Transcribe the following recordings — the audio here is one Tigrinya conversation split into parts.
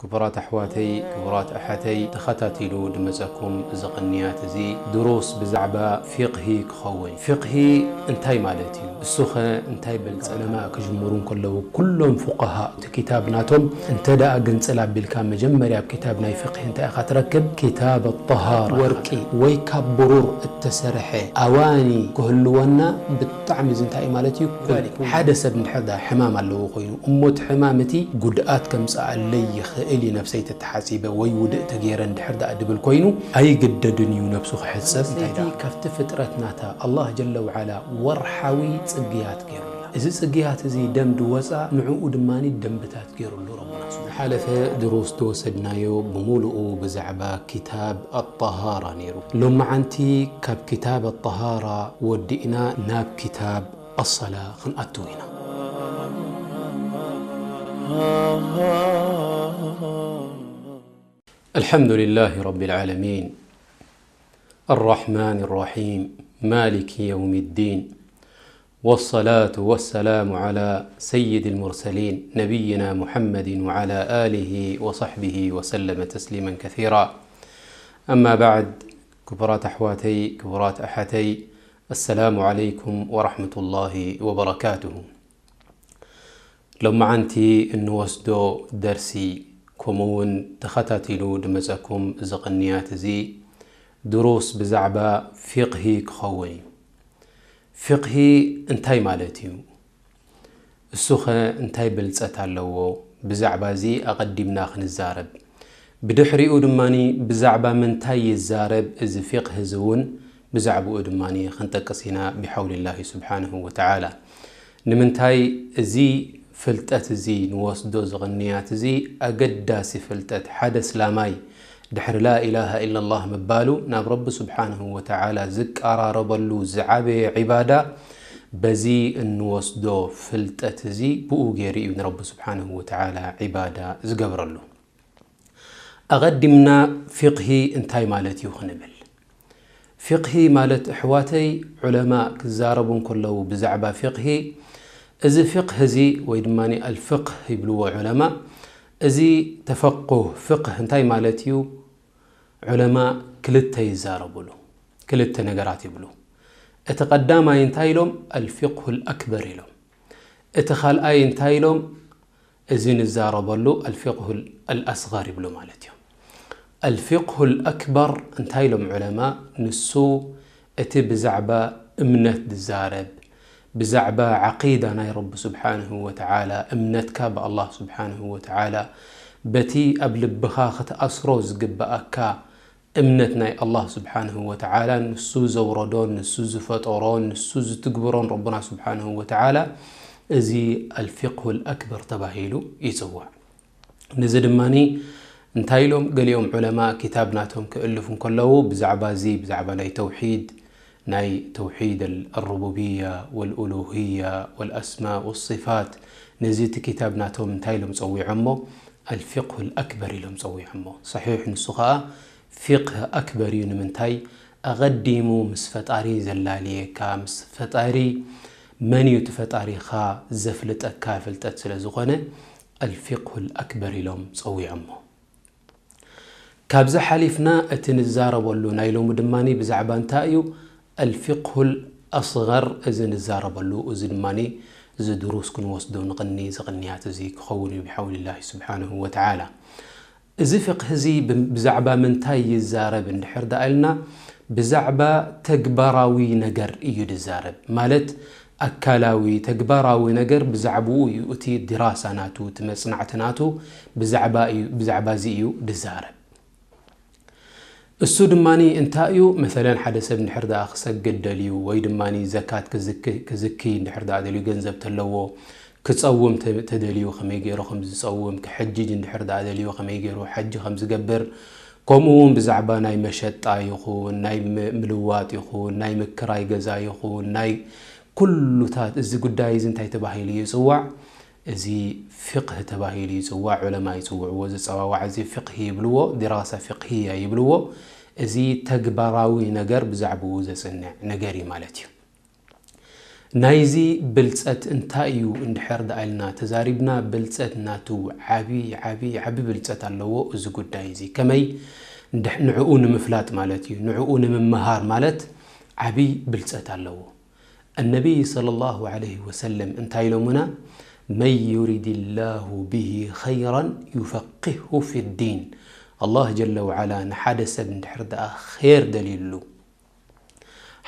ክቡራት ኣሕዋተይ፣ ክቡራት ኣሓተይ፣ ተኸታቲሉ ድመጸኩም እዚ ቅንያት እዚ ድሩስ ብዛዕባ ፊቕሂ ክኸውን። ፊቕሂ እንታይ ማለት እዩ? እሱኸ እንታይ በልጸ? ዕለማ ክጅምሩ እንከለዉ ኩሎም ፉቃሃ እቲ ክታብ ናቶም እንተ ደኣ ግንጽል ኣቢልካ መጀመርያ ኣብ ክታብ ናይ ፊቕሂ እንታይ ኢኻ ትረክብ? ክታብ ኣጠሃራ። ወርቂ ወይ ካብ ብሩር እተሰርሐ ኣዋኒ ክህልወና ብጣዕሚ እዚ እንታይ እዩ ማለት እዩ? ሓደ ሰብ እንድሕር ደኣ ሕማም ኣለዎ ኮይኑ እሞ እቲ ሕማም እቲ ጉድኣት ከምጽኣለይ ይኽእል እዩ ነብሰይ ተተሓጺበ ወይ ውድእ ተገይረ እንድሕር ደኣ ድብል ኮይኑ ኣይግደድን እዩ ነብሱ ክሕጸብ። እንታይ ደኣ ካብቲ ፍጥረት ናታ ኣላህ ጀለ ወዓላ ወርሓዊ ጽግያት ገይሩላ። እዚ ጽግያት እዚ ደም ድወጻ ንዕኡ ድማ ደንብታት ገይሩሉ ረቡና ስብሓነ። ዝሓለፈ ድሩስ ዝወሰድናዮ ብምሉኡ ብዛዕባ ክታብ ኣጠሃራ ነይሩ። ሎመዓንቲ ካብ ክታብ ኣጠሃራ ወዲእና ናብ ክታብ ኣሰላ ክንኣትው ኢና። الحمد لله رب العالمين، الرحمن الرحيم، مالك يوم الدين، والصلاة والسلام على سيد المرسلين نبينا محمد وعلى آله وصحبه وسلم تسليما كثيرا. أما بعد، ክቡራት ኣሕዋተይ፣ ክቡራት ኣሓተይ፣ السلام عليكم ورحمة الله وبركاته. ሎመዓንቲ እንወስዶ ደርሲ ከምኡ እውን ተኸታቲሉ ድመጸኩም እዚ ቅንያት እዚ ድሩስ ብዛዕባ ፊቕሂ ክኸውን እዩ። ፊቕሂ እንታይ ማለት እዩ? እሱኸ እንታይ ብልጸት ኣለዎ? ብዛዕባ እዚ ኣቐዲምና ክንዛረብ። ብድሕሪኡ ድማ ብዛዕባ ምንታይ ይዛረብ እዚ ፊቕሂ እዚ እውን ብዛዕባኡ ድማ ክንጠቅስ ኢና ብሓውሊላሂ ስብሓንሁ ወተዓላ። ንምንታይ እዚ ፍልጠት እዚ ንወስዶ ዝቕንያት እዚ ኣገዳሲ ፍልጠት ሓደ እስላማይ ድሕሪ ላኢላሃ ኢላላህ ምባሉ ናብ ረቢ ስብሓንሁ ወተዓላ ዝቀራረበሉ ዝዓበየ ዒባዳ በዚ እንወስዶ ፍልጠት እዚ ብኡ ገይሩ እዩ ንረቢ ስብሓንሁ ወተዓላ ዒባዳ ዝገብረሉ። ኣቐዲምና ፊቕሂ እንታይ ማለት እዩ ክንብል። ፊቕሂ ማለት ኣሕዋተይ ዑለማ ክዛረቡ እንከለዉ ብዛዕባ ፊቕሂ፣ እዚ ፊቕህ እዚ ወይ ድማ ኣልፍቕህ ይብልዎ ዑለማ፣ እዚ ተፈቁህ ፍቕህ እንታይ ማለት እዩ? ዑለማ ክልተ ይዛረቡሉ፣ ክልተ ነገራት ይብሉ። እቲ ቀዳማይ እንታይ ኢሎም? ኣልፊቕሁል ኣክበር ኢሎም። እቲ ካልኣይ እንታይ ኢሎም? እዚ ንዛረበሉ ኣልፊቕሁል ኣልኣስገር ይብሉ ማለት እዮም። ኣልፊቕሁል ኣክበር እንታይ ኢሎም ዑለማ? ንሱ እቲ ብዛዕባ እምነት ዝዛረብ፣ ብዛዕባ ዓቂዳ ናይ ረቢ ስብሓንሁ ወተዓላ፣ እምነትካ ብኣላህ ስብሓንሁ ወተዓላ፣ በቲ ኣብ ልብኻ ክትኣስሮ ዝግብኣካ እምነት ናይ ኣላህ ስብሓንሁ ወተዓላ፣ ንሱ ዘውረዶን ንሱ ዝፈጠሮን ንሱ ዝትግብሮን ረቡና ስብሓንሁ ወተዓላ፣ እዚ ኣልፊቕሁል ኣክበር ተባሂሉ ይጽዋዕ። ነዚ ድማ እንታይ ኢሎም ገሊኦም ዑለማ ክታብ ናቶም ክእልፉ እንከለዉ ብዛዕባ እዚ፣ ብዛዕባ ናይ ተውሒድ፣ ናይ ተውሒድ ኣልሩቡብያ ወልኡሉህያ ወልኣስማእ ወስፋት፣ ነዚ እቲ ክታብ ናቶም እንታይ ኢሎም ጸዊዖሞ? ኣልፊቕሁል ኣክበር ኢሎም ጸዊዖሞ። ሰሒሕ ንሱ ኸኣ ፊቕህ ኣክበር እዩ። ንምንታይ? ኣቐዲሙ ምስ ፈጣሪ ዘላልየካ፣ ምስ ፈጣሪ መን እዩ እቲ ፈጣሪኻ ዘፍልጠካ ፍልጠት ስለ ዝኾነ ኣልፊቕሁል ኣክበር ኢሎም ጸዊዖሞ። ካብዚ ሓሊፍና እቲ ንዛረበሉ ናይ ሎሚ ድማ ብዛዕባ እንታይ እዩ? ኣልፊቕሁል ኣስገር እዚ ንዛረበሉ፣ እዚ ድማ እዚ ድሩስ ክንወስዶ ንቕኒ፣ እዚ ቅንያት እዚ ክኸውን እዩ ብሓውሊላሂ ስብሓንሁ ወተዓላ። እዚ ፍቕህ እዚ ብ-፣ ብዛዕባ ምንታይ ይዛረብ እንድሕር ደኣ ኢልና፣ ብዛዕባ ተግባራዊ ነገር እዩ ዝዛረብ። ማለት ኣካላዊ፣ ተግባራዊ ነገር ብዛዕባኡ እዩ እቲ ድራሳ ናቱ፣ እቲ መጽናዕቲ ናቱ ብዛዕባ እዩ፣ ብዛዕባ እዚ እዩ ዝዛረብ። እሱ ድማ እንታይ እዩ? መሰለን ሓደ ሰብ እንድሕር ደኣ ክሰግድ ደልዩ ወይ ድማ ዘካት ክዝክ-፣ ክዝኪ እንድሕር ደኣ ደልዩ ገንዘብ ተለዎ፣ ክጸውም ተ-፣ ተደልዩ ከመይ ገይሩ ከም ዝጸውም፣ ክሕጅጅ እንድሕር ደኣ ደልዩ ከመይ ገይሩ ሓጂ ከም ዝገብር፣ ከምኡ እውን ብዛዕባ ናይ መሸጣ ይኹን፣ ናይ ም-፣ ምልዋጥ ይኹን፣ ናይ ምክራይ ገዛ ይኹን፣ ናይ ኩሉታት እዚ ጉዳይ እዚ እንታይ ተባሂሉ ይጽዋዕ? እዚ ፊቕህ ተባሂሉ ይጽዋዕ። ዑለማ ይጽውዕዎ። እዚ ጸዋዋዕ እዚ ፊቕሂ ይብልዎ፣ ዲራሳ ፊቕሂያ ይብልዎ። እዚ ተግባራዊ ነገር ብዛዕባኡ ዘጽንዕ ነገር እዩ ማለት እዩ። ናይዚ ብልጸት እንታይ እዩ እንድሕር ደኣ ኢልና ተዛሪብና፣ ብልጸት ናቱ ዓቢ፣ ዓቢ፣ ዓቢ ብልጸት ኣለዎ እዚ ጉዳይ እዚ። ከመይ? እንድሕ-፣ ንዕኡ ንምፍላጥ ማለት እዩ። ንዕኡ ንምምሃር ማለት ዓቢ ብልጸት ኣለዎ። النبي صلى الله عليه وسلم እንታይ ኢሎምና? من يرد الله به خيرا يفقهه في الدين. ኣላህ ጀለ ወዓላ ንሓደ ሰብ እንድሕር ደኣ ኼር ደልዩሉ፣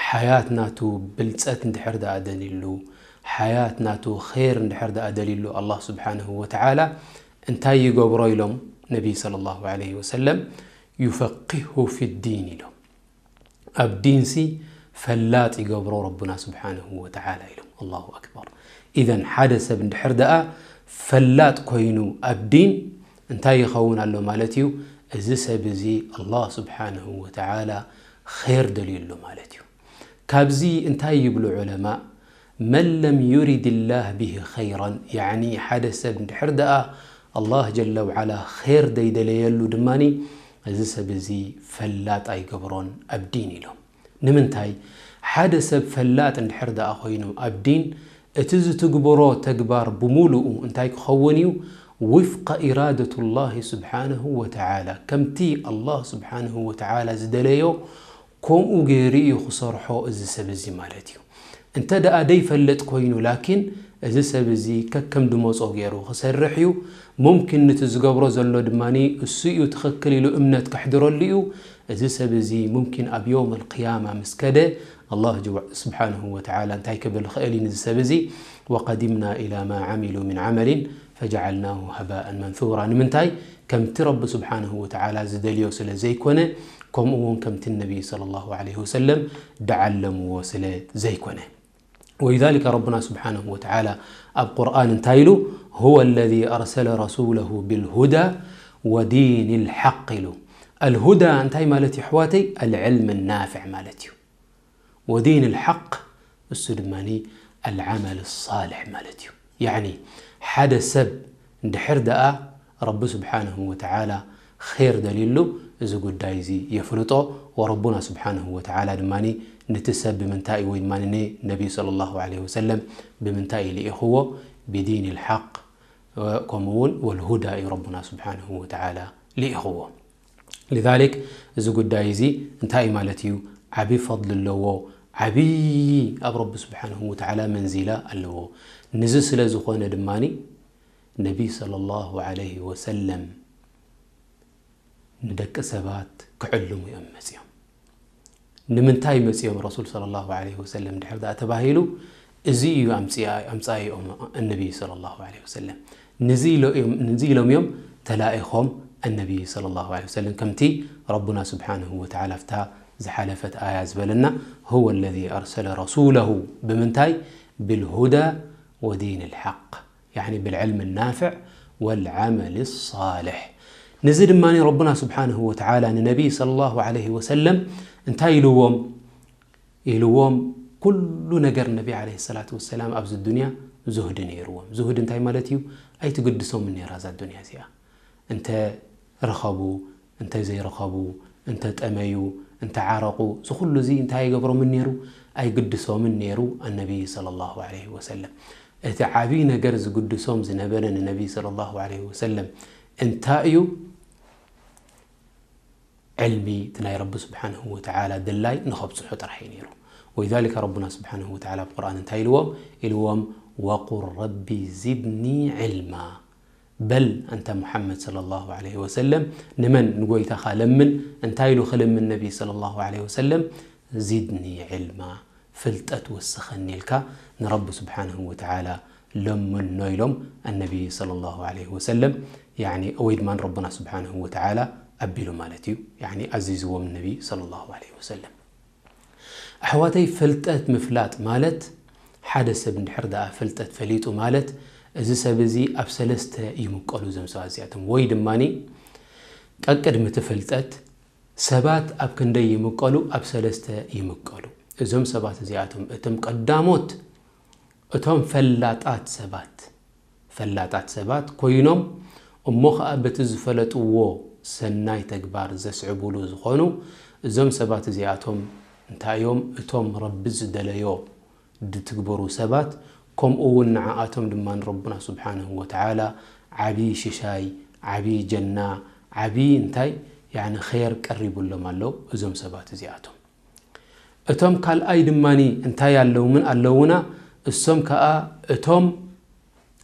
ሓያት ናቱ ብልጸት እንድሕር ደኣ ደልዩሉ፣ ሓያት ናቱ ኼር እንድሕር ደኣ ደልዩሉ፣ ኣላህ ስብሓንሁ ወተዓላ እንታይ ይገብሮ ኢሎም ነቢይ ሰለላሁ ዐለይሂ ወሰለም? يفقهه في الدين ኢሎም። ኣብ ዲንሲ ፈላጥ ይገብሮ ረቡና ስብሓንሁ ወተዓላ ኢሎም። ኣላሁ ኣክበር። ኢዘን ሓደ ሰብ እንድሕር ደኣ ፈላጥ ኮይኑ ኣብ ዲን እንታይ ይኸውን ኣሎ ማለት እዩ? እዚ ሰብ እዚ ኣላህ ስብሓንሁ ወተዓላ ኼር ደልዩ ኣሎ ማለት እዩ። ካብዚ እንታይ ይብሉ ዑለማእ? መን ለም ዩሪድ ላህ ብሂ ኸይራን፣ ያዕኒ ሓደ ሰብ እንድሕር ደኣ ኣላህ ጀለ ወዓላ ኼር ደይደለየሉ ድማኒ እዚ ሰብ እዚ ፈላጥ ኣይገብሮን ኣብ ዲን ኢሎም። ንምንታይ? ሓደ ሰብ ፈላጥ እንድሕር ደኣ ኮይኑ ኣብ ዲን፣ እቲ ዝትግብሮ ተግባር ብምሉኡ እንታይ ክኸውን እዩ? ውፍቀ ኢራደቱ ላሂ ስብሓንሁ ወተዓላ፣ ከምቲ ኣላህ ስብሓንሁ ወተዓላ ዝደለዮ ከምኡ ገይሩ እዩ ክሰርሖ እዚ ሰብ እዚ ማለት እዩ። እንተ ደኣ ደይፈልጥ ኮይኑ ላኪን እዚ ሰብ እዚ ከከም ድመጾ ገይሩ ክሰርሕ እዩ። ሙምኪን ንቲ ዝገብሮ ዘሎ ድማ እሱ እዩ ትኽክል ኢሉ እምነት ከሕድረሉ እዩ። እዚ ሰብ እዚ ሙምኪን ኣብ የውም ኣልቅያማ ምስ ከደ ኣላህ ጅዋ-፣ ስብሓንሁ ወተዓላ እንታይ ክብል ይኽእል እዩ ንዚ ሰብ እዚ? ወቀዲምና ኢላ ማ ዓሚሉ ምን ዓመሊን ፈጀዓልናሁ ሃባእን መንሱራ። ንምንታይ? ከምቲ ረቢ ስብሓንሁ ወተዓላ ዝደልዮ ስለ ዘይኮነ፣ ከምኡ እውን ከምቲ ነቢይ ሰለላሁ ዐለይሂ ወሰለም ደዓለምዎ ስለ ዘይኮነ። ወሊዛሊከ ረቡና ስብሓንሁ ወተዓላ ኣብ ቁርኣን እንታይ ኢሉ? ሁወ ለዚ ኣርሰለ ረሱለሁ ብልሁዳ ወዲን ልሓቅ ኢሉ። ኣልሁዳ እንታይ ማለት እዩ ኣሕዋተይ? ኣልዕልም ናፍዕ ማለት እዩ። ወዲን ልሓቅ እሱ ድማ ኣልዓመል ሳልሕ ማለት እዩ። ያዕኒ ሓደ ሰብ እንድሕር ደኣ ረቢ ስብሓንሁ ወተዓላ ኼር ደልዩሉ እዚ ጉዳይ እዚ የፍልጦ። ወረቡና ስብሓንሁ ወተዓላ ድማ ንቲ ሰብ ብምንታይ ወይ ድማ ንነቢይ ሰለላሁ ዐለይሂ ወሰለም ብምንታይ እዩ ልኢኽዎ? ብዲን ልሓቅ ከምኡ እውን ወልሁዳ እዩ ረቡና ስብሓንሁ ወተዓላ ልኢኽዎ። ሊዛሊክ እዚ ጉዳይ እዚ እንታይ ማለት እዩ? ዓቢ ፈድሊ ኣለዎ፣ ዓቢ ኣብ ረቢ ስብሓንሁ ወተዓላ መንዚላ ኣለዎ። ንዚ ስለ ዝኾነ ድማ ነቢይ ሰለላሁ ዐለይሂ ወሰለም ንደቂ ሰባት ክዕልሙ እዮም መጺኦም። ንምንታይ መጺኦም ረሱል ሰለላሁ ዐለይሂ ወሰለም ድሕር ደኣ ተባሂሉ? እዚ እዩ ኣምጽኣ-፣ ኣምጻኢኦም ኣነቢይ ሰለላሁ ዐለይሂ ወሰለም። ንዚ ኢሎ-፣ እዮም፣ ንዚ ኢሎም እዮም ተላኢኾም ኣነቢይ ሰለላሁ ዐለይሂ ወሰለም። ከምቲ ረቡና ስብሓንሁ ወተዓላ ኣብታ ዝሓለፈት ኣያ ዝበለና፣ ሁወ ለዚ ኣርሰለ ረሱለሁ ብምንታይ? ብልሁዳ ወዲን ልሓቅ። ያዕኒ ብልዕልም ናፍዕ ወልዓመል ሳልሕ። ነዚ ድማ ረቡና ስብሓንሁ ወተዓላ ንነቢይ ሰለላሁ ዐለይሂ ወሰለም እንታይ ኢልዎም? ኢልዎም፣ ኩሉ ነገር ነቢ ዐለይሂ ሰላቱ ወሰላም ኣብዚ ዱንያ ዙህዲ ነይርዎም። ዙህዲ እንታይ ማለት እዩ? ኣይትግድሶምን ነይራ እዛ ዱንያ እዚኣ። እንተ ረኸቡ፣ እንተ ዘይረኸቡ፣ እንተ ጠመዩ፣ እንተ ዓረቑ፣ እዚ ኩሉ እዚ እንታይ ኣይገብሮምን ነይሩ? ኣይግድሶምን ነይሩ ኣነቢይ ሰለላሁ ዐለይሂ ወሰለም። እቲ ዓብዪ ነገር ዝግድሶም ዝነበረ ንነቢይ ሰለላሁ ዐለይሂ ወሰለም እንታይ እዩ? ዕልሚ፣ እቲ ናይ ረቢ ስብሓንሁ ወተዓላ ድላይ ንኸብጽሑ ጥራሕ እዩ ነይሩ። ወሊዛሊከ ረቡና ስብሓንሁ ወተዓላ ኣብ ቁርኣን እንታይ ኢልዎም? ኢልዎም፣ ወቁል ረቢ ዚድኒ ዕልማ። በል፣ ኣንታ ሙሓመድ ሰለላሁ ዐለይሂ ወሰለም፣ ንመን? ንጎይታኻ ለምን። እንታይ ኢሉ ክልምን ነቢ ሰለላሁ ዐለይሂ ወሰለም? ዚድኒ ዕልማ፣ ፍልጠት ወስኸኒ ኢልካ ንረቢ ስብሓንሁ ወተዓላ ለምኖ ኢሎም ኣነቢ ሰለላሁ ዐለይሂ ወሰለም፣ ያዕኒ፣ ወይ ድማ ረቡና ስብሓንሁ ወተዓላ ኣቢሉ ማለት እዩ፣ ያዕኒ፣ ኣዚዝዎም ነቢ ሰለላሁ ዐለይሂ ወሰለም። ኣሕዋተይ፣ ፍልጠት ምፍላጥ ማለት፣ ሓደ ሰብ እንድሕር ደኣ ፍልጠት ፈሊጡ ማለት፣ እዚ ሰብ እዚ ኣብ ሰለስተ ይምቀሉ እዞም ሰባት እዚኣቶም። ወይ ድማኒ ቀቅድሚ እቲ ፍልጠት ሰባት ኣብ ክንደይ ይምቀሉ? ኣብ ሰለስተ ይምቀሉ። እዞም ሰባት እዚኣቶም እቶም ቀዳሞት፣ እቶም ፈላጣት ሰባት፣ ፈላጣት ሰባት ኮይኖም፣ እሞ ኸኣ በቲ ዝፈለጥዎ ሰናይ ተግባር ዘስዕቡሉ ዝኾኑ፣ እዞም ሰባት እዚኣቶም እንታይ እዮም? እቶም ረቢ ዝደለዮ ድትግበሩ ሰባት፣ ከምኡ እውን ንዓኣቶም ድማ ንረቡና ስብሓንሁ ወተዓላ ዓብዪ ሽሻይ፣ ዓብዪ ጀና፣ ዓብዪ እንታይ፣ ያኒ ኸይር ቀሪቡሎም ኣሎ እዞም ሰባት እዚኣቶም። እቶም ካልኣይ ድማኒ እንታይ ኣለውምን ኣለውና? እሶም ከኣ እቶም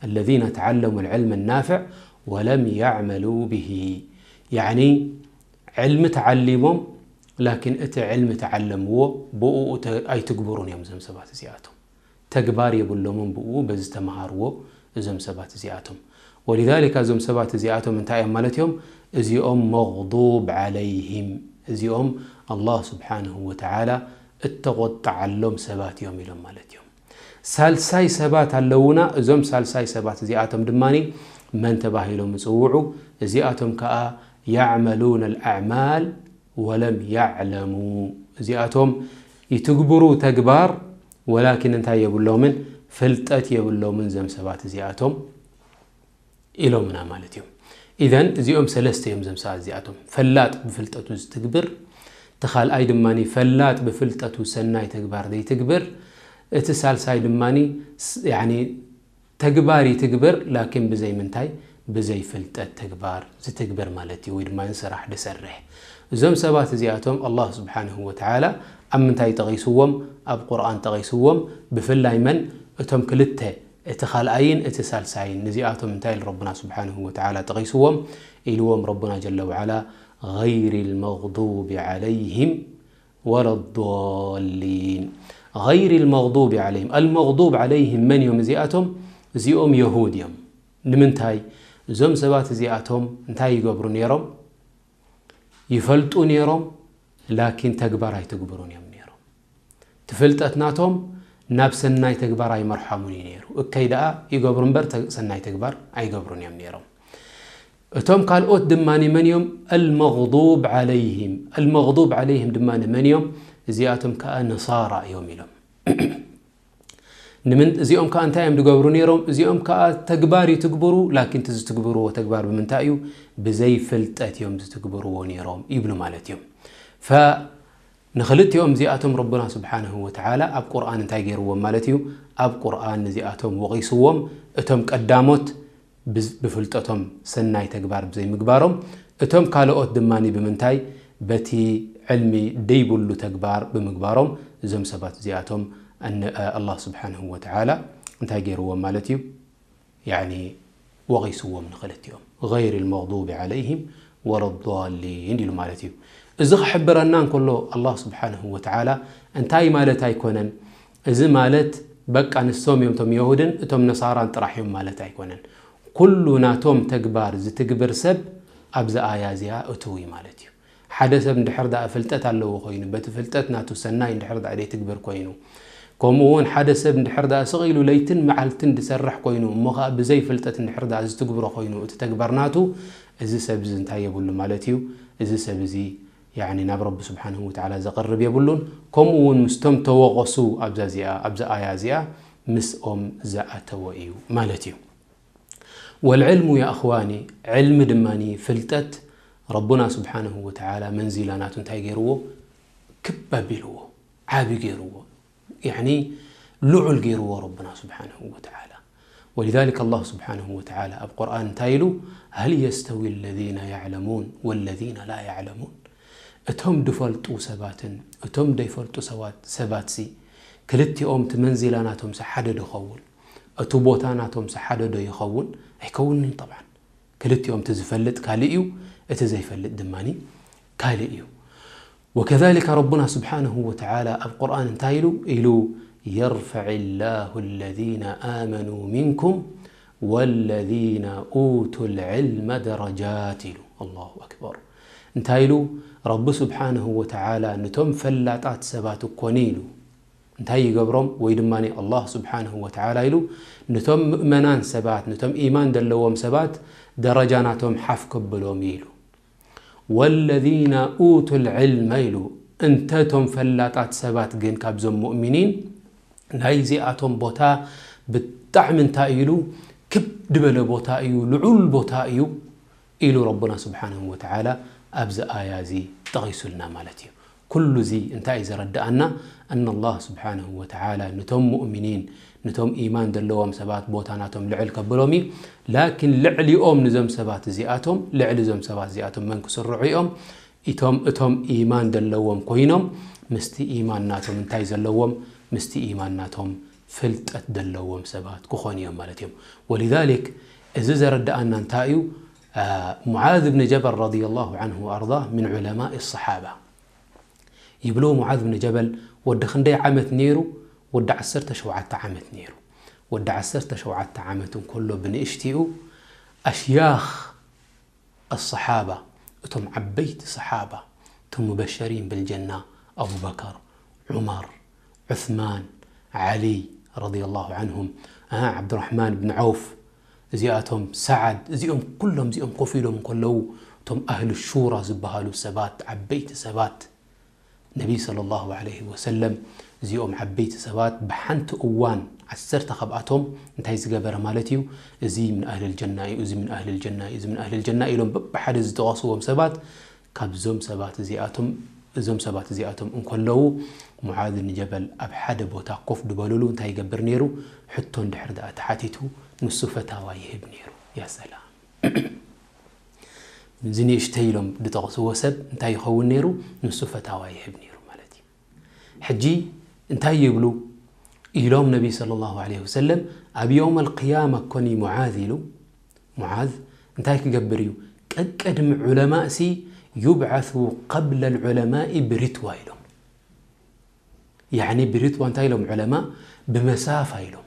الذين تعلموا العلم النافع ولم يعملوا به። ያኒ ዕልሚ ተዓሊሞም ላኪን እቲ ዕልሚ ተዓለምዎ ብኡ ተ-፣ ኣይትግብሩን እዮም እዞም ሰባት እዚኣቶም። ተግባር የብሎምን ብኡ በዚ ተምሃርዎ እዞም ሰባት እዚኣቶም። ولذلك እዞም ሰባት እዚኣቶም እንታይ እዮም ማለት እዮም? እዚኦም መغضوب عليهم፣ እዚኦም ኣላህ ስብሓንሁ ወተዓላ እተቆጣዓሎም ሰባት እዮም ኢሎም ማለት እዮም። ሳልሳይ ሰባት ኣለውና። እዞም ሳልሳይ ሰባት እዚኣቶም ድማ መን ተባሂሎም ይፅውዑ? እዚኣቶም ከዓ يعملون الأعمال ولم يعلموا። እዚኣቶም ይትግብሩ ተግባር ወላኪን እንታይ የብሎምን? ፍልጠት የብሎምን እዞም ሰባት እዚኣቶም ኢሎምና ማለት እዮም። ኢዘን እዚኦም ሰለስተ እዮም እዞም ሰባት እዚኣቶም። ፈላጥ ብፍልጠቱ ዝትግብር፣ እቲ ካልኣይ ድማ ፈላጥ ብፍልጠቱ ሰናይ ተግባር ዘይትግብር፣ እቲ ሳልሳይ ድማ ስ-፣ ያኒ ተግባር ይትግብር ላኪን ብዘይ ምንታይ? ብዘይ ፍልጠት ተግባር ዝትግብር ማለት እዩ፣ ወይ ድማ ስራሕ ድሰርሕ። እዞም ሰባት እዚኣቶም ኣላህ ስብሓንሁ ወተዓላ ኣብ ምንታይ ጠቒስዎም? ኣብ ቁርኣን ጠቒስዎም። ብፍላይ መን? እቶም ክልተ፣ እቲ ካልኣይን እቲ ሳልሳይን፣ ንዚኣቶም እንታይ ኢሉ ረቡና ስብሓንሁ ወተዓላ ጠቒስዎም? ኢልዎም ረቡና ጀለ ወዓላ غير المغضوب عليهم ولا الضالين. غير المغضوب عليهم. المغضوب عليهم መን እዮም እዚኣቶም? እዚኦም የሁድ እዮም። ንምንታይ? እዞም ሰባት እዚኣቶም እንታይ ይገብሩ ነይሮም? ይፈልጡ ነይሮም፣ ላኪን ተግባር ኣይትግብሩን እዮም ነይሮም። ትፍልጠት ናቶም ናብ ሰናይ ተግባር ኣይመርሖምን እዩ ነይሩ። እከይ ደኣ ይገብሩ እምበር ተ-፣ ሰናይ ተግባር ኣይገብሩን እዮም ነይሮም። እቶም ካልኦት ድማ መን እዮም? المغضوب عليهم. المغضوب عليهم ድማ መን እዮም? እዚኣቶም ከዓ ነሳራ እዮም ኢሎም። ንምን-፣ እዚኦም ከዓ እንታይ እዮም ዝገብሩ ነይሮም? እዚኦም ከዓ ተግባር ይትግብሩ፣ ላኪን እቲ ዝትግብርዎ ተግባር ብምንታይ እዩ? ብዘይ ፍልጠት እዮም ዝትግብርዎ ነይሮም ይብሉ ማለት እዮም። ፈ-፣ ንኽልቲኦም እዚኣቶም ረቡና ስብሓንሁ ወተዓላ ኣብ ቁርኣን እንታይ ገይርዎም ማለት እዩ? ኣብ ቁርኣን ንዚኣቶም ወቒስዎም፣ እቶም ቀዳሞት ብዝ-፣ ብፍልጠቶም ሰናይ ተግባር ብዘይምግባሮም፣ እቶም ካልኦት ድማ ብምንታይ? በቲ ዕልሚ ደይብሉ ተግባር ብምግባሮም፣ እዞም ሰባት እዚኣቶም ኣነ-፣ ኣላህ ስብሓንሁ ወተዓላ እንታይ ገይርዎም ማለት እዩ? ያኒ ወቒስዎም ንኽልቲኦም። غير المغضوب عليهم ولا الضالين ኢሉ ማለት እዩ። እዚ ክሕብረና እንከሎ ኣላህ ስብሓንሁ ወተዓላ እንታይ ማለት ኣይኮነን። እዚ ማለት በቃ ንሶም እዮም እቶም የሁድን እቶም ነሳራን ጥራሕ እዮም ማለት ኣይኮነን። ኩሉ ናቶም ተግባር ዝትግብር ሰብ ኣብዚ ኣያ እዚኣ እትው እዩ ማለት እዩ። ሓደ ሰብ እንድሕር ደኣ ፍልጠት ኣለዎ ኮይኑ፣ በቲ ፍልጠት ናቱ ሰናይ እንድሕር ደኣ ዘይትግብር ኮይኑ፣ ከምኡ እውን ሓደ ሰብ እንድሕር ደኣ ስቕ ኢሉ ለይትን መዓልትን ዝሰርሕ ኮይኑ፣ እሞ ኸኣ ብዘይ ፍልጠት እንድሕር ደኣ ዝትግብሮ ኮይኑ እቲ ተግባር ናቱ፣ እዚ ሰብ እዚ እንታይ የብሉ ማለት እዩ? እዚ ሰብ እዚ ያኒ ናብ ረቢ ስብሓንሁ ወተዓላ ዘቕርብ የብሉን። ከምኡ እውን ምስቶም ተወቐሱ ኣብዛ እዚኣ፣ ኣብዛ ኣያ እዚኣ ምስኦም ዝኣተወ እዩ ማለት እዩ። والعلم يا أخواني، ዕልሚ ድማኒ ፍልጠት ረቡና ስብሓንሁ ወተዓላ መንዚላ ናቱ እንታይ ገይርዎ? ክብ ኣቢልዎ፣ ዓቢ ገይርዎ፣ ያኒ ልዑል ገይርዎ ረቡና ስብሓንሁ ወተዓላ። ولذلك ኣላህ ስብሓንሁ ወተዓላ ኣብ ቁርኣን እንታይ ኢሉ? هل يستوي الذين يعلمون والذين لا يعلمون؟ እቶም ድፈልጡ ሰባትን እቶም ደይፈልጡ ሰባት፣ ሰባትሲ ክልቲኦም እቲ መንዚላ ናቶምሲ ሓደ ዶ ይኸውን? እቲ ቦታ ናቶምሲ ሓደ ዶ ይኸውን? ኣይከውንን እዩ ጠብዓን። ክልቲኦም እቲ ዝፈልጥ ካልእ እዩ፣ እቲ ዘይፈልጥ ድማኒ ካልእ እዩ። وكذلك ረቡና ስብሓንሁ ወተዓላ ኣብ ቁርኣን እንታይ ኢሉ? ኢሉ يرفع الله الذين آمنوا منكم والذين أوتوا العلم درجات ኢሉ። ኣላሁ ኣክበር። እንታይ ኢሉ? ረቢ ስብሓንሁ ወተዓላ ንቶም ፈላጣት ሰባት እኮኒ ኢሉ እንታይ ይገብሮም? ወይ ድማ ኣላህ ስብሓንሁ ወተዓላ ኢሉ ንቶም ምእመናን ሰባት፣ ንቶም ኢማን ዘለዎም ሰባት ደረጃ ናቶም ሓፍ ከብሎም እዩ ኢሉ። والذين أوتوا العلم ኢሉ። እንተ እቶም ፈላጣት ሰባት ግን ካብዞም ሙእሚኒን ናይዚኣቶም ቦታ ብጣዕሚ እንታይ ኢሉ ክብ ድበለ ቦታ እዩ፣ ልዑል ቦታ እዩ ኢሉ ረቡና ስብሓንሁ ወተዓላ ኣብዚ ኣያ እዚ ጠቒሱልና ማለት እዩ። ኩሉ እዚ እንታይ እዩ ዘረድኣና? ኣን ኣላህ ስብሓንሁ ወተዓላ ንቶም ሙእሚኒን፣ ንቶም ኢማን ዘለዎም ሰባት ቦታ ናቶም ልዕል ከብሎም እዩ። ላኪን ልዕሊኦም ንዞም ሰባት እዚኣቶም፣ ልዕሊ እዞም ሰባት እዚኣቶም መን ክስርዑ እዮም? እቶም፣ እቶም ኢማን ዘለዎም ኮይኖም፣ ምስቲ ኢማን ናቶም እንታይ ዘለዎም? ምስቲ ኢማን ናቶም ፍልጠት ዘለዎም ሰባት ክኾኑ እዮም ማለት እዮም። ወሊዛሊክ፣ እዚ ዘረድኣና እንታይ እዩ? አ፣ ሙዓዝ ብን ጀበል ረዲየላሁ ዓንሁ ወኣርዳህ ምን ዑለማኢ ሰሓባ። ይብሉ፣ ሙዓዝ ብን ጀበል ወዲ ክንደይ ዓመት ነይሩ? ወዲ ዓሰርተ ሸውዓተ ዓመት ነይሩ። ወዲ ዓሰርተ ሸውዓተ ዓመት እንከሎ ብንእሽቲኡ ኣሽያኽ ኣሰሓባ፣ እቶም ዓበይቲ ሰሓባ፣ እቶም ሙበሸሪን ብልጀና፣ ኣቡበከር፣ ዑመር፣ ዑስማን፣ ዓሊ ረዲየላሁ ዓንሁም፣ አ፣ ዓብዱራሕማን ብን ዐውፍ፣ እዚኣቶም ሰዓድ፣ እዚኦም ኩሎም እዚኦም ኮፍ ኢሎም እንከለዉ፣ እቶም ኣህል ሹራ ዝበሃሉ ሰባት፣ ዓበይቲ ሰባት፣ ነቢ ሰለላሁ ዐለይሂ ወሰለም፣ እዚኦም ዓበይቲ ሰባት ብሓንቲ እዋን ዓሰርተ ካብኣቶም እንታይ ዝገበረ ማለት እዩ? እዚ ምን ኣህልል ጀና እዩ፣ እዚ ምን ኣህልል ጀና እዩ፣ እዚ ምን ኣህልል ጀና ኢሎም በብሓደ ዝጠቐስዎም ሰባት፣ ካብዞም ሰባት እዚኣቶም፣ እዞም ሰባት እዚኣቶም እንከለዉ፣ ሙዓዝ ብን ጀበል ኣብ ሓደ ቦታ ኮፍ ድበሉሉ እንታይ ይገብር ነይሩ? ሕቶ እንድሕር ደኣ ተሓቲቱ፣ ንሱ ፈታዋ ይህብ ነይሩ። ያ ሰላም። እዚ ንእሽተይ ኢሎም ዝጠቕስዎ ሰብ እንታይ ይኸውን ነይሩ? ንሱ ፈታዋ ይህብ ነይሩ ማለት እዩ። ሕጂ እንታይ ይብሉ ኢሎም ነቢ ሰለላሁ ዐለይሂ ወሰለም፣ ኣብ የውም ኣልቅያማ ኮኒ ሙዓዝ ኢሉ፣ ሙዓዝ እንታይ ክገብር እዩ? ቀቅድሚ ዑለማእሲ ዩብዓሱ ቀብለ ልዑለማኢ ብሪትዋ ኢሎም። ያዕኒ ብሪትዋ እንታይ ኢሎም ዑለማ? ብመሳፋ ኢሎም።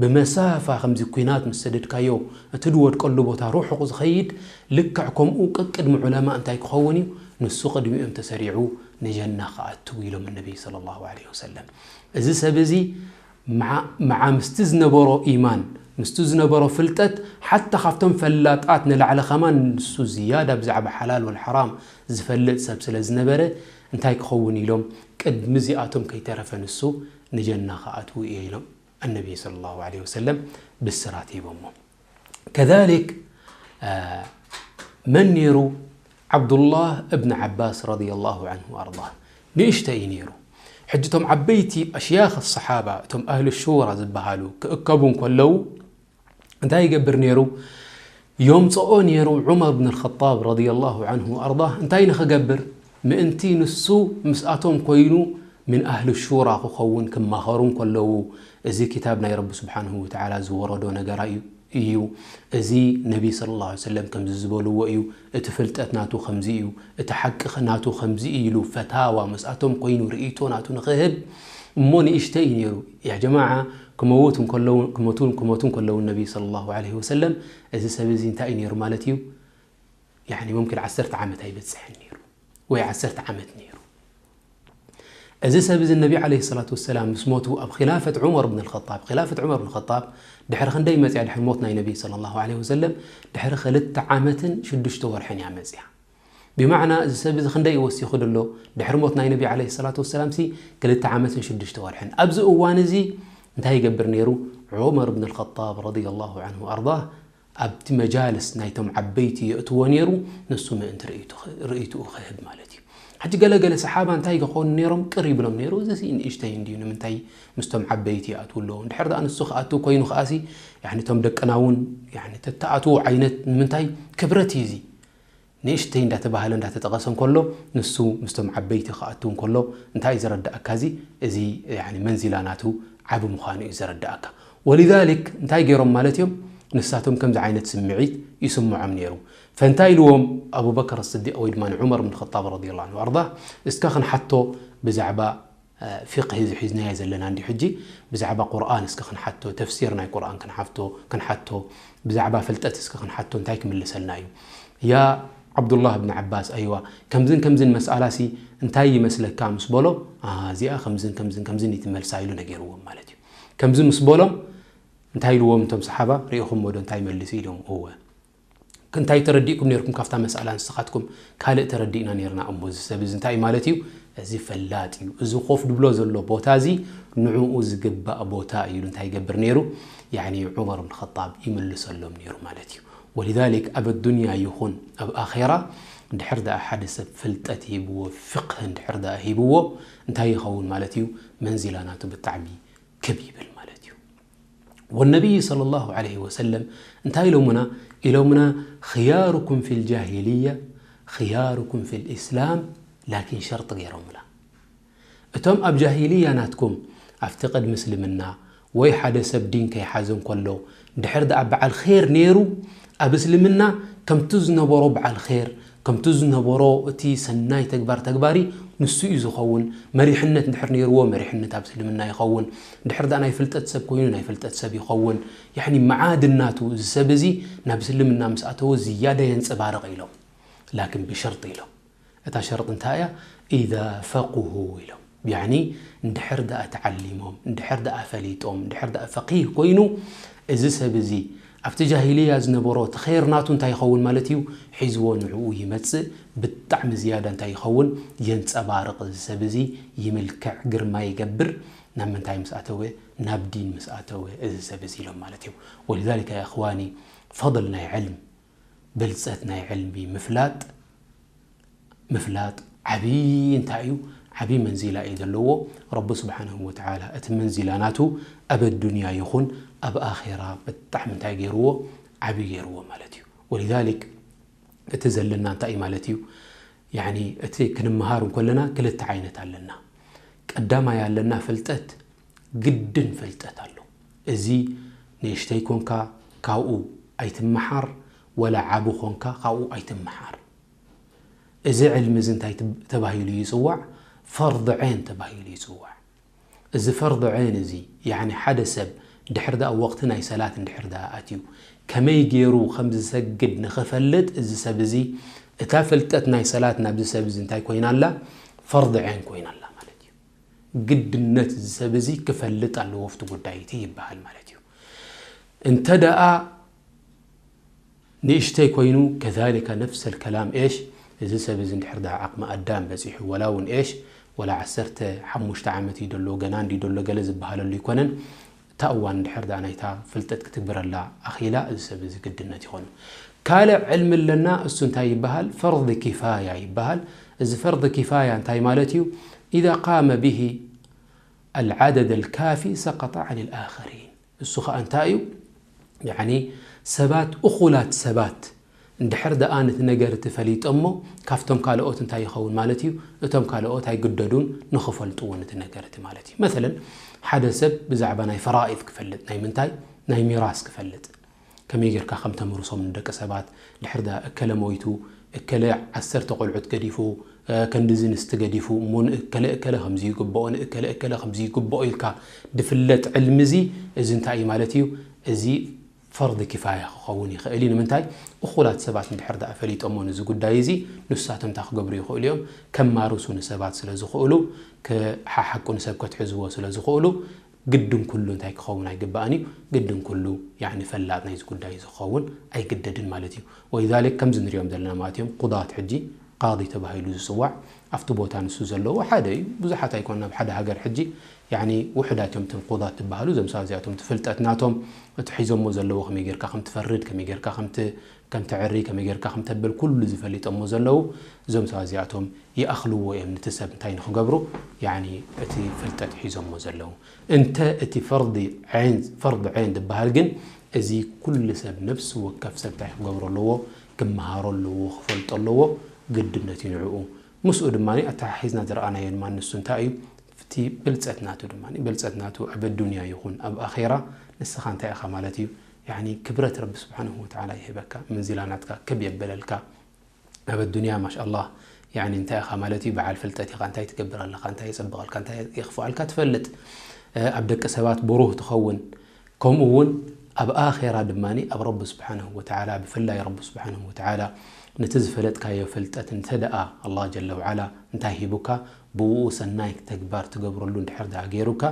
ብመሳፋ ከምዚ ኲናት ምስ ሰደድካዮ እቲ ድወድቀሉ ቦታ ርሑቕ ዝኸይድ፣ ልክዕ ከምኡ ቀቅድሚ ዑለማ እንታይ ክኸውን እዩ? ንሱ ቅድሚኦም ተሰሪዑ ንጀና ክኣቱ ኢሎም ነቢ ሰለላሁ ዐለይሂ ወሰለም። እዚ ሰብ እዚ መዓ፣ መዓ ምስቲ ዝነበሮ ኢማን፣ ምስቲ ዝነበሮ ፍልጠት፣ ሓታ ካብቶም ፈላጣት ንላዕሊ ከማን ንሱ ዝያዳ ብዛዕባ ሓላል ወልሓራም ዝፈልጥ ሰብ ስለ ዝነበረ፣ እንታይ ክኸውን ኢሎም? ቅድሚ እዚኣቶም ከይተረፈ ንሱ ንጀና ክኣትዉ እየ ኢሎም ኣነቢ ሰለላሁ ዐለይሂ ወሰለም ብስራት ሂቦሞ። ከዛሊክ፣ አ፣ መን ነይሩ? ዓብዱላህ እብን ዓባስ ረዲየላሁ ዐንሁ ወኣርዳህ። ንእሽተይ እዩ ነይሩ። ሕጂ እቶም ዓበይቲ ኣሽያኽ ሰሓባ፣ እቶም ኣህል ሹራ ዝበሃሉ ክእከቡ እንከለዉ፣ እንታይ ይገብር ነይሩ? ዮምፅኦ ነይሩ። ዑመር ብን ልኸጣብ ረዲየላሁ ዐንሁ ወኣርዳህ እንታይ ንኽገብር? ምእንቲ ንሱ ምስኣቶም ኮይኑ ምን ኣህል ሹራ ክኸውን ክማኸሩ እንከለዉ፣ እዚ ክታብ ናይ ረቢ ስብሓንሁ ወተዓላ ዝወረዶ ነገራ እዩ፣ እዩ። እዚ ነቢ ሰለላሁ ዐለይሂ ወሰለም ከምዚ ዝበልዎ እዩ፣ እቲ ፍልጠት ናቱ ከምዚ እዩ፣ እቲ ሓቂ ናቱ ከምዚ እዩ ኢሉ ፈታዋ ምስኣቶም ኮይኑ ርእይቶ ናቱ ንኽህብ እሞ ንእሽተይ እዩ ነይሩ። ያ ጀማዓ፣ ክመውት እንከለዉ፣ ክመቱ፣ ክመቱ እንከለዉ ነቢ ሰለላሁ ዐለይሂ ወሰለም፣ እዚ ሰብ እዚ እንታይ እዩ ነይሩ ማለት እዩ? ያዕኒ ሙምኪን ዓሰርተ ዓመት ኣይበጽሕን ነይሩ፣ ወይ ዓሰርተ ዓመት ነይሩ። እዚ ሰብ እዚ ነቢ ዐለይሂ ሰላቱ ወሰላም ምስ ሞቱ ኣብ ኺላፈት ዑመር ብን ልኸጣብ፣ ኺላፈት ዑመር ብን ልኸጣብ ድሕሪ ክንደይ መጽያ? ድሕሪ ሞት ናይ ነቢ ሰለላሁ ዐለይሂ ወሰለም ድሕሪ ክልተ ዓመትን ሽዱሽተ ወርሕን እያ መጽያ። ብማዕና እዚ ሰብ እዚ ክንደይ እዩ ወሲኹ ደሎ? ድሕሪ ሞት ናይ ነቢ ዐለይሂ ሰላቱ ወሰላም ሲ ክልተ ዓመትን ሽዱሽተ ወርሕን። ኣብዚ እዋን እዚ እንታይ ይገብር ነይሩ? ዑመር ብን ልኸጣብ ረዲየላሁ ዐንሁ ወኣርዳህ ኣብቲ መጃልስ ናይቶም ዓበይቲ የእትዎ ነይሩ፣ ንሱ ምእንቲ ርእይቱ-፣ ርእይትኡ ክህብ ማለት እዩ። ሕጂ ገለገለ ሰሓባ እንታይ ክኾኑ ነይሮም? ቅር ይብሎም ነይሩ። እዚ ሲ ንእሽተይ እንድዩ፣ ንምንታይ ምስቶም ዓበይቲ ይኣትዉ ኣለዉ? እንድሕር ደኣ ንሱ ክኣትው ኮይኑ ከኣሲ፣ ያዕኒ እቶም ደቅና እውን፣ ያዕኒ ተተኣትዉ ዓይነት ንምንታይ? ክብረት እዩ እዚ። ንእሽተይ እንዳተባህለ እንዳተጠቐሰ እንከሎ፣ ንሱ ምስቶም ዓበይቲ ክኣቱ እንከሎ፣ እንታይ እዩ ዘረድኣካ? እዚ፣ እዚ፣ ያኒ፣ መንዚላ ናቱ ዓቢ ምዃኑ እዩ ዘረድኣካ። ወሊዛሊክ፣ እንታይ ገይሮም ማለት እዮም? ንሳቶም ከምዚ ዓይነት ስምዒት ይስምዖም ነይሩ። ፈንታይ ኢልዎም፣ ኣቡበከር ስዲቅ ወይ ድማ ንዑመር ብን ኸጣብ ረዲየላሁ ዐንሁ ወኣርዳህ፣ እስከ ክንሓቶ ብዛዕባ እ፣ ፊቅሂ እዚ ሒዝናዮ ዘለና እንዲ ሕጂ፣ ብዛዕባ ቁርኣን እስከ ክንሓቶ፣ ተፍሲር ናይ ቁርኣን ክንሓፍቶ፣ ክንሓቶ፣ ብዛዕባ ፍልጠት እስከ ክንሓቶ፣ እንታይ ክምልሰልና እዩ? ያ ዓብዱላህ ብን ዓባስ፣ ኣይዋ፣ ከምዝን ከምዝን መስኣላሲ እንታይ ይመስለካ ምስ በሎ፣ ኣ፣ እዚኣ ከምዝን ከምዝን ከምዝን እዩ እቲ መልሳ ኢሉ ነጊርዎም ማለት እዩ። ከምዚ ምስ በሎም፣ እንታይ ኢልዎም እቶም ሰሓባ? ርኢኹሞ ዶ እንታይ ይመልስ ኢሎም? እወ። እንታይ ተረዲእኩም ነይርኩም ካብታ መስኣላ ንስኻትኩም? ካልእ ተረዲእና ነይርና። እሞ እዚ ሰብ እዚ እንታይ ማለት እዩ? እዚ ፈላጥ እዩ። እዚ ኮፍ ድብሎ ዘሎ ቦታ እዚ ንዕኡ ዝግባእ ቦታ እዩ ኢሉ እንታይ ይገብር ነይሩ? ያኒ ዑመር ብን ኸጣብ ይምልሰሎም ነይሩ ማለት እዩ። ወሊዛሊክ ኣብ ኣዱንያ ይኹን ኣብ ኣኼራ እንድሕር ደኣ ሓደ ሰብ ፍልጠት ሂብዎ፣ ፍቕህ እንድሕር ደኣ ሂብዎ፣ እንታይ ይኸውን ማለት እዩ? መንዚላ ናቱ ብጣዕሚ ክብ ይብል ማለት እዩ። والنبي صلى الله عليه وسلم እንታይ ኢሎሙና? ኢሎሙና خياركم في الجاهلية خياركم في الإسلام، ላኪን ሸርጢ ገይሮምላ። እቶም ኣብ ጃሂልያ ናትኩም፣ ኣብቲ ቅድሚ እስልምና ወይ ሓደ ሰብ ዲን ከይሓዘ እንከሎ፣ ድሕር ደኣ በዓል ኼር ነይሩ፣ ኣብ እስልምና ከምቲ ዝነበሮ በዓል ኼር፣ ከምቲ ዝነበሮ እቲ ሰናይ ተግባር ተግባሪ ንሱ እዩ ዝኸውን። መሪሕነት እንድሕር ነይርዎ፣ መሪሕነት ኣብ እስልምና ይኸውን። ድሕር ደኣ ናይ ፍልጠት ሰብ ኮይኑ፣ ናይ ፍልጠት ሰብ ይኸውን። ያኒ መዓድን ናቱ እዚ ሰብ እዚ ናብ እስልምና ምስ ኣተወ ዝያዳ የንጸባርቕ ኢሎም። ላኪን ብሸርጢ ኢሎም። እታ ሸርጢ እንታይ እያ? ኢዛ ፈቁሁ ኢሎም። ያኒ እንድሕር ደኣ ተዓሊሞም፣ እንድሕር ደኣ ፈሊጦም፣ እንድሕር ደኣ ፈቂህ ኮይኑ፣ እዚ ሰብ እዚ ኣብቲ ጃሂልያ ዝነበሮ እቲ ኸይር ናቱ እንታይ ይኸውን ማለት እዩ? ሒዝዎ ንዕኡ ይመጽእ። ብጣዕሚ ዝያዳ እንታይ ይኸውን? የንጸባርቕ። እዚ ሰብ እዚ ይምልክዕ፣ ግርማ ይገብር። ናብ ምንታይ ምስ ኣተወ? ናብ ዲን ምስ ኣተወ እዚ ሰብ እዚ ኢሎም ማለት እዩ። ወሊዛሊከ ያ እኽዋኒ፣ ፈضል ናይ ዕልም፣ ብልጸት ናይ ዕልሚ ምፍላጥ፣ ምፍላጥ ዓብዪ እንታይ እዩ? ዓብዪ መንዚላ እዩ ዘለዎ። ረቢ ስብሓንሁ ወተዓላ እቲ መንዚላ ናቱ ኣብ ኣዱንያ ይኹን ኣብ ኣኼራ ብጣዕሚ እንታይ ገይርዎ? ዓብዪ ገይርዎ ማለት እዩ። ወሊዛሊክ እቲ ዘለና እንታይ እዩ ማለት እዩ? ያኒ እቲ ክንመሃር እንከለና ክልተ ዓይነት ኣለና። ቀዳማይ ኣለና ፍልጠት፣ ግድን ፍልጠት ኣሎ። እዚ ንእሽተይ ኮንካ ካብኡ ኣይትመሓር፣ ወላ ዓቢ ኮንካ ካብኡ ኣይትመሓር። እዚ ዕልሚ እዚ እንታይ ትብ-፣ ተባሂሉ ይጽዋዕ? ፈርድ ዐይን ተባሂሉ ይጽዋዕ። እዚ ፈርድ ዐይን እዚ፣ ያኒ ሓደ ሰብ ድሕር ደኣ ወቕቲ ናይ ሰላት እንድሕር ደኣ ኣትዩ፣ ከመይ ገይሩ ከም ዝሰግድ ንኽፈልጥ፣ እዚ ሰብ እዚ፣ እታ ፍልጠት ናይ ሰላት ናብዚ ሰብ እዚ እንታይ ኮይና ኣላ? ፈርድ ዐይን ኮይና ኣላ ማለት እዩ። ግድነት እዚ ሰብ እዚ ክፈልጥ ኣለዎ ኣብቲ ጉዳይ እቲ ይበሃል ማለት እዩ። እንተ ደኣ ንእሽተይ ኮይኑ፣ ከዛሊከ ነፍሰል ከላም ኤሽ፣ እዚ ሰብ እዚ እንድሕር ደኣ ዓቕሚ ኣዳም በጺሑ፣ ወላ እውን ኤሽ፣ ወላ ዓሰርተ ሓሙሽተ ዓመት እዩ ደሎ፣ ገና እንዲ ደሎ ገለ ዝበሃለሉ ኣይኮነን። እታ እዋን እንድሕር ደኣ ናይታ ፍልጠት ክትግብረላ ኣኺላ፣ እዚ ሰብ እዚ ግድነት ይኾኑ። ካልእ ዕልሚ ኣለና፣ እሱ እንታይ ይበሃል? ፈርድ ኪፋያ ይበሃል። እዚ ፈርድ ኪፋያ እንታይ ማለት እዩ? ኢዛ ቃመ ብሂ ኣልዓደድ ኣልካፊ ሰቀጠ ዓን ልኣኸሪን። እሱ ኸኣ እንታይ እዩ? ያኒ ሰባት፣ እኹላት ሰባት እንድሕር ደኣ ነቲ ነገር እቲ ፈሊጦሞ፣ ካብቶም ካልኦት እንታይ ይኸውን ማለት እዩ? እቶም ካልኦት ኣይግደዱን ንኽፈልጥዎ ነቲ ነገር እቲ ማለት እዩ። መሰለን፣ ሓደ ሰብ ብዛዕባ ናይ ፈራኢድ ክፈልጥ፣ ናይ ምንታይ? ናይ ሚራስ ክፈልጥ። ከመይ ጌርካ ከም ተምርሶም ንደቂ ሰባት፣ ድሕር ደኣ እከለ ሞይቱ፣ እከለ ዓሰርተ ቆልዑት ገዲፉ፣ እ፣ ከንድዚ ንስቲ ገዲፉ፣ እሞ ንእከለ እከለ ከምዚ ይግብኦ፣ ንእከለ እከለ ከምዚ ይግብኦ ኢልካ ድፍለጥ ዕልሚ እዚ፣ እዚ እንታይ እዩ ማለት እዩ? እዚ ፈርድ ኪፋያ ክኸውን ይኽእል እዩ። ንምንታይ? እኹላት ሰባት እንድሕር ደኣ ፈሊጦሞ ነዚ ጉዳይ እዚ፣ ንሳቶም እንታይ ክገብሩ ይኽእሉ እዮም? ከማርሱ ንሰባት ስለ ዝኽእሉ፣ ክሓሓቁ ንሰብ ከትሕዝዎ ስለ ዝኽእሉ፣ ግድን ኩሉ እንታይ ክኸውን ኣይግባእን እዩ? ግድን ኩሉ፣ ያኒ፣ ፈላጥ ናይዚ ጉዳይ እዚ ክኸውን ኣይግደድን ማለት እዩ። ወሊዛሊክ ከምዚ ንሪኦም ዘለና ማለት እዮም፣ ቁዳት ሕጂ፣ ቃዲ ተባሂሉ ዝጽዋዕ፣ ኣብቲ ቦታ ንሱ ዘለዎ ሓደ እዩ። ብዙሓት ኣይኮኑን ኣብ ሓደ ሃገር ሕጂ፣ ያኒ፣ ውሑዳት እዮም እቶም ቁዳት ዝበሃሉ፣ እዞም ሰባት እዚኣቶም እቲ ፍልጠት ናቶም፣ እቲ ሒዞሞ ዘለዉ ከመይ ጌርካ ከም ትፈርድ፣ ከመይ ጌርካ ከም ት-፣ ከም ተዕሪ፣ ከመይ ጌርካ ከም ተብል፣ ኩሉ ዝፈሊጦሞ ዘለዉ፣ እዞም ሰባት እዚኣቶም ይኣኽልዎ እዮም ነቲ ሰብ እንታይ ንኽገብሩ፣ ያኒ፣ እቲ ፍልጠት ሒዞሞ ዘለዉ። እንተ እቲ ፈርዲ ዐይን፣ ፈርዲ ዐይን ዝበሃል ግን፣ እዚ ኩሉ ሰብ፣ ነፍሲ ወከፍ ሰብ እንታይ ክገብሮ ኣለዎ? ክመሃሮ ኣለዎ፣ ክፈልጦ ኣለዎ፣ ግድነት እዩ ንዕኡ። ምስኡ ድማ ኣተሓሒዝና ዝረኣናዮ ድማ ንሱ እንታይ እዩ? እቲ ብልጸት ናቱ ድማ፣ ብልጸት ናቱ ኣብ ኣዱንያ ይኹን ኣብ ኣኼራ፣ ንስኻ እንታይ ኢኻ ማለት እዩ? ያኒ ክብረት ረቢ ስብሓንሁ ወተዓላ ይህበካ፣ ምንዚላ ናትካ ክብ የበለልካ። ኣብ ኣዱንያ ማሻኣላህ፣ ያኒ እንታይ ኢኻ ማለት እዩ? በዓል ፍልጠት ኢኻ፣ እንታይ ትገብር ኣለኻ? እንታይ የጸብቐልካ? እንታይ የኽፍኣልካ ትፈልጥ። እ፣ ኣብ ደቂ ሰባት ብሩህ ትኸውን። ከምኡ እውን ኣብ ኣኼራ ድማ ኣብ ረቢ ስብሓንሁ ወተዓላ፣ ብፍላይ ረቢ ስብሓንሁ ወተዓላ ነቲ ዝፈለጥካዮ ፍልጠት እንተ ደኣ ኣላህ ጀለ ወዓላ እንታይ ሂቡካ፣ ብኡ ሰናይ ተግባር ትገብረሉ እንድሕር ደኣ ገይሩካ፣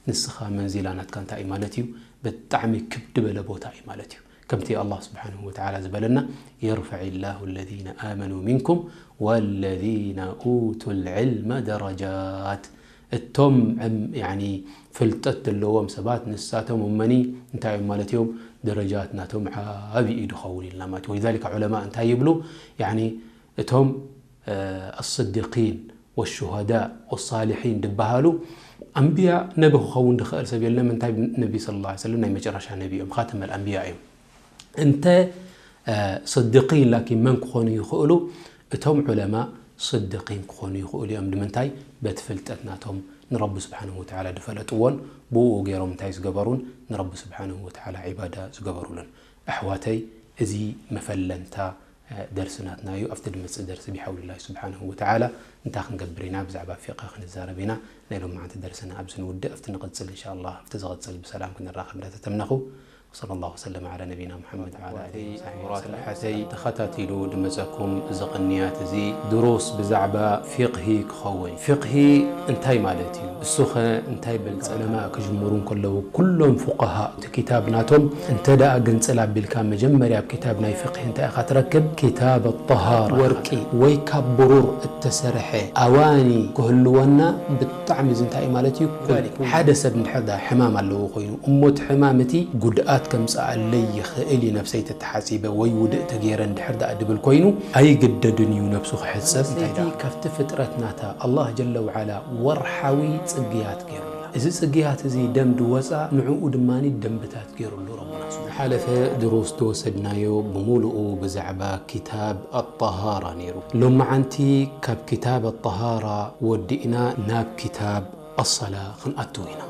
ንስኻ መንዚላ ናትካ እንታይ እዩ ማለት እዩ? ብጣዕሚ ክብ ዝበለ ቦታ እዩ ማለት እዩ። ከምቲ ኣላህ ስብሓንሁ ወተዓላ ዝበለና፣ የርፈዕ ላሁ ለዚነ ኣመኑ ሚንኩም ወለዚነ ኡቱ ልዕልመ ደረጃት። እቶም ዕም-፣ ያኒ፣ ፍልጠት ዘለዎም ሰባት ንሳቶም እመኒ እንታይ እዮም ማለት እዮም? ደረጃት ናቶም ዓብዪ እዩ ድኸውን ኢልና ማለት እዩ። ወሊዛሊከ ዑለማ እንታይ ይብሉ? ያኒ፣ እቶም ኣስድቂን ወሹሃዳ ወሳሊሒን ዝበሃሉ ኣንብያ ነቢ ክኸውን ዝኽእል ሰብ የለን። ምንታይ? ነቢ ስለ ላ ሰለም ናይ መጨረሻ ነቢ እዮም፣ ኻተመል ኣንብያ እዮም። እንተ ስድቂን ላኪን መን ክኾኑ ይኽእሉ? እቶም ዑለማ ስድቂን ክኾኑ ይኽእሉ እዮም። ንምንታይ? በቲ ፍልጠት ናቶም ንረቢ ስብሓንሁ ወተዓላ ዝፈለጥዎን ብኡ ገይሮም እንታይ ዝገበሩን ንረቢ ስብሓንሁ ወተዓላ ዒባዳ ዝገበሩሉን። ኣሕዋተይ፣ እዚ መፈለምታ ደርሲ ናትና እዩ። ኣብቲ ድመጽእ ደርሲ ብሓውልላህ ስብሓንሁ ወተዓላ እንታይ ክንገብር ኢና? ብዛዕባ ፊቕህ ክንዛረብ ኢና። ናይ ሎማዓንቲ ደርስና ኣብዚ ንውድእ። ኣብቲ ንቕጽል እንሻ ኣላህ፣ ኣብቲ ዝቕጽል ብሰላም ክንራኸብ እንዳተተምነኹ። ወሰለ ላሁ ወሰለም ዓላ ነቢና ሙሓመድ ወዓላ ኣሊሂ ወሳሕቢሂ ወሰለም። ኣሕዋተይ፣ ተኸታቲሉ ድመጸኩም እዚ ቅንያት እዚ ድሩስ ብዛዕባ ፊቕሂ ክኸውን። ፊቕሂ እንታይ ማለት እዩ? እሱኸ እንታይ በልካ? ዑለማ ክጅምሩ እንከለዉ ኩሎም ፉቀሃ እቲ ክታብ ናቶም እንተ ደኣ ግንጽል ኣቢልካ መጀመርያ ኣብ ክታብ ናይ ፍቅሂ እንታይ ኢኻ ትረክብ? ክታብ ኣጠሃራ። ወርቂ ወይ ካብ ብሩር እተሰርሐ ኣዋኒ ክህልወና ብጣዕሚ እዚ እንታይ እዩ ማለት እዩ? ኩል። ሓደ ሰብ እንድሕር ደኣ ሕማም ኣለዎ ኮይኑ እሞ እቲ ሕማም እቲ ጉድኣት ከምጽኣለይ ይኽእል እዩ ነብሰይ ተተሓጺበ ወይ ውድእ ተገይረ እንድሕር ደኣ ድብል ኮይኑ ኣይግደድን እዩ ነብሱ ክሕጸብ። እንታይ ደኣ? ካብቲ ፍጥረት ናታ ኣላህ ጀለ ወዓላ ወርሓዊ ጽግያት ገይሩላ። እዚ ጽግያት እዚ ደም ድወጻ ንዕኡ ድማ ደንብታት ገይሩሉ ረቡና ስብሓነ። ዝሓለፈ ድሩስ ዝወሰድናዮ ብምሉኡ ብዛዕባ ክታብ ኣጠሃራ ነይሩ። ሎማዓንቲ ካብ ክታብ ኣጠሃራ ወዲእና ናብ ክታብ ኣሰላ ክንኣትው ኢና።